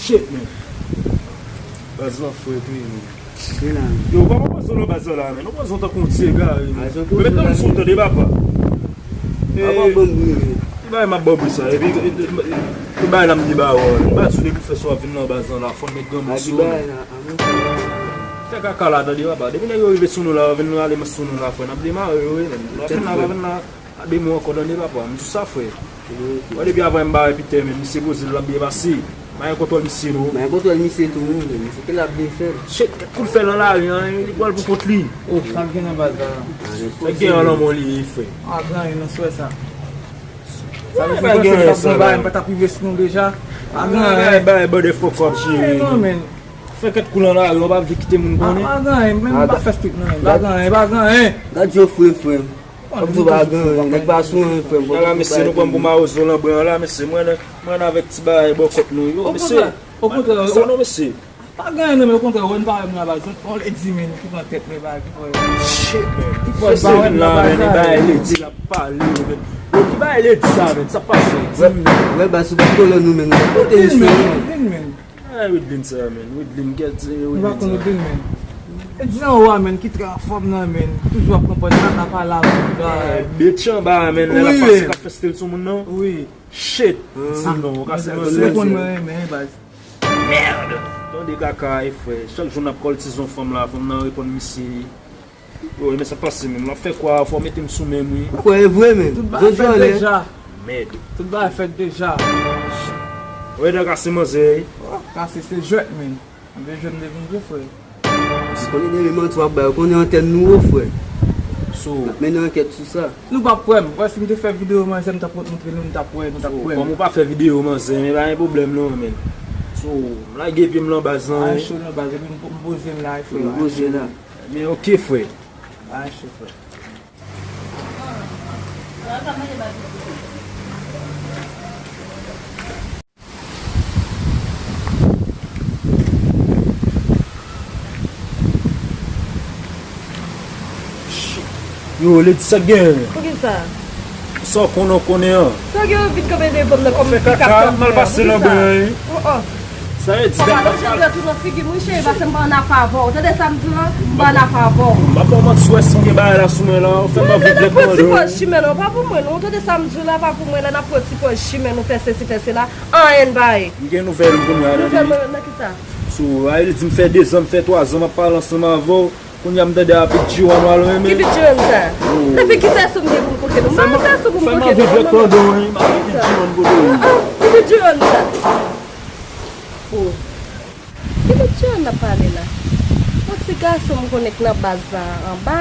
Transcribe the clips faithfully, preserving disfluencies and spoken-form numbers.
Shit, man. Baz lan fre tou, man. Yo, pa pran pòz nan baz lan la, man. Nou pran zon tankou yon ti egare, man. Yo met nan sou tande, papa. Ti bagay m ap ban bri sa. Epi, e, e, e, e, bagay la m di ba ou. M pa di w depi w fè sa w ap vin nan baz lan la, fò n met granmoun sou ou. Fè kaka la, tande, papa. Depi nèg yo rive sou nou la, yo vin rale sou nou la, frè. N ap demare yo, wi, man. N ap vin la, n ap vin la. A de mo ankò, tande, papa. M di w sa, frè. Wè, depi avan m bare Pitè, men misye poze l, l ap byen pase. Pa gen kontwòl misye, non. Pa gen kontwòl misye tou, non, men misye te l ap byen fè. Shit, kèk kout fè nan lari an, li pral pou kont li. Oh, sa k gen nan baz la? Sa k gen an lanmò li ye, frè. A, gran, non, swè sa. Sa vle di, mwen panse m t ap gen bagay, m pa t ap rive sou nou deja. A, gran, bay, bay, bay, bòdè fòk w ap jere, non, men. Fè kèk kou nan lari, w pa vle kite moun konnen. A, pa gen anyen, men m pa fè street nan, men pa gen anyen, pa gen anyen. Gad Geoffrey, frè m. Kòm tou pa gen anyen, nèg pa sou anyen, frè m. Nèg la, mesye, nou pran pou mawozo lanbren an la, mesye. Mwen, mwen avèk ti bagay bò kòt nou yo, mesye. Okontrè, okontrè, sa non, mesye. Pa gen anyen, non, men okontrè, wè n pa wè m nan baz, on ledi, men, ki pran tèt, men bagay ki fò yo. Shit, man. Ki fò yo pa wè m nan baz la, men. Bagay ledi, l ap pale, men. Yo, ki bagay ledi sa, men? Sa pase? Di m, men. Wè, baz, sou pa kolo nou, men. Kote misye, men? Ay, Widlin sa, men. Widlin, gèt, Widlin sa. Nou pa konn Widlin, men. E di anwo a, men, ki trè anfòm nan, men. Toujou ap pran pòz, sa ta pale avè m, bagay. Bitch anba a, men, lè l ap pase, k ap fè stil sou moun nan. Wi. Shit. Di non, w kase manzè. Ou konn mwen renmen, baz. Merde. Tande kaka, e frè. Chak jou n ap kòltize yon fanm la, fanm nan reponn misye. Yo, men sa pase menm. L ap fè kwa, fò mete m sou men m, wi. Kwè e vre, men. Tout bagay fèt deja. Mèd. Tout bagay fèt deja. Wè, dan kase manzè, wi. Oh, kase se jwèt, men. Anben, jwèt m te vin jwe, frè. Si konnen de manti w ap bay, ou konnen antèn nou wo, frè. So, n ap mennen ankèt sou sa. Nou p ap kwè m. Wè, si m te fè videyo manzè, m t ap montre nou, nou t ap wè, nou t ap kwè m. Kòm ou pa fè videyo manzè, men pa gen pwoblèm non, men. So, m lage pye m nan baz lan, wi. Cho nan baz, epi m po-, m poze m la, wi, frè. M poze la. Men oke, frè. Ay, cho, frè. Yo, Lady, sa k genyen? Poukisa? Sa w konnen, w konnen an. Sa w gen anvi kanpe devan m nan kòm pika kanpe an? Fè kaka, m al pase nan bwen an, wi. Oh, oh. Sa vle di, papa, non, jodi a tou nan figi m, wi, cheri, paske m pa ann afè avè w. Tande sa m di w lan? M pa ann afè avè w. M pa ba w manti, w wè si m gen bagay la sou mwen la, w fè m anvi vle pran do. Mwen, mwen pran ti pòz chimè non, pa pou mwen non. Tande sa m di w la, pa pou mwen, lè n ap pran ti pòz chimè, nou fè sesi, fè sela. Anyen n pa ye. M gen nouvèl m konnen a, tande. Nouvèl mwen menm nan kisa? So, a, li di m fè dezan, m fè twazan, m ap pale ansanm avè w. Kounye a m tande a Big G one w al renmen. Ki Big G one sa? Oh. Epi ki sèso m gen pou m koke nou? Mwen sèso pou m koke nou. Fè m anvi vle tande w, wi. M ap Big G one kote w ye. Ah, ah, ki Big G one sa? Oh. Ki Big G one n ap pale la? Yon ti gason m konnen k nan baz la anba,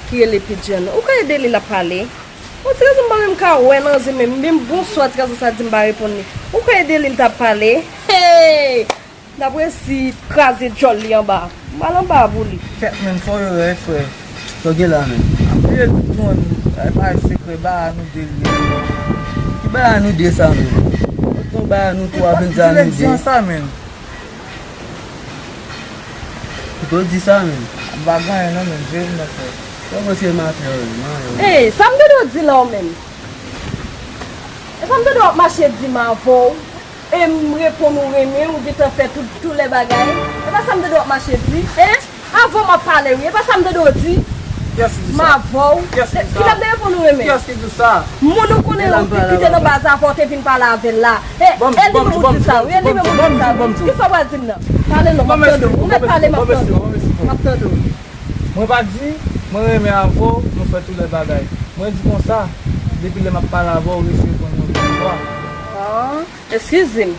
ki rele Big G one. Ou ka ede li l ap pale? Yon ti gason m pa menm ka wè nan zye m, menm bonswa ti gason sa di m pa reponn li. Ou ka ede li l t ap pale? Hey! N ap resi kraze djòl li anba. M al anba pou li. Kèt, men, fò yo wè, frè. Sa w gen la, men? Ap bliye tout moun. Ay, pa sekrè, ba a nou de li. Ki ba a nou de sa, men? Otan ba a nou twa, vin di a nou de. Di nèg di an sa, men. Ki pou di sa, men? M pa gen anyen non, men, jere m nan, frè. Kòman se maten, wi, man, yo? Ey, sa m te dwe di la, w menm? E pa m te dwe ap mache di m avè w? E m reponn ou renmen, ou gentan fè tout, tout lè bagay. E pa sa m te dwe ap mache di, en? Avè w m ap pale, wi. E pa sa m te dwe di? Kiyès ki di sa? M avè w. Kiyès ki di sa? Kilè m te reponn ou renmen? Kiyès ki di sa? Moun ou konnen ki te nan baz avè w te vin pale avè l la. E, e li menm ou di sa, wi. E li menm ou di sa, wi. Kisa w pral di m nan? Pale non, m ap tande w. Ou mèt pale, m ap tande w. M ap tande w. Mwen pa di, mwen renmen avè w, nou fè tout lè bagay. Mwen di konsa, depi lè m ap pale avè w, resi reponn mwen bonswa. Ah. Eskize m.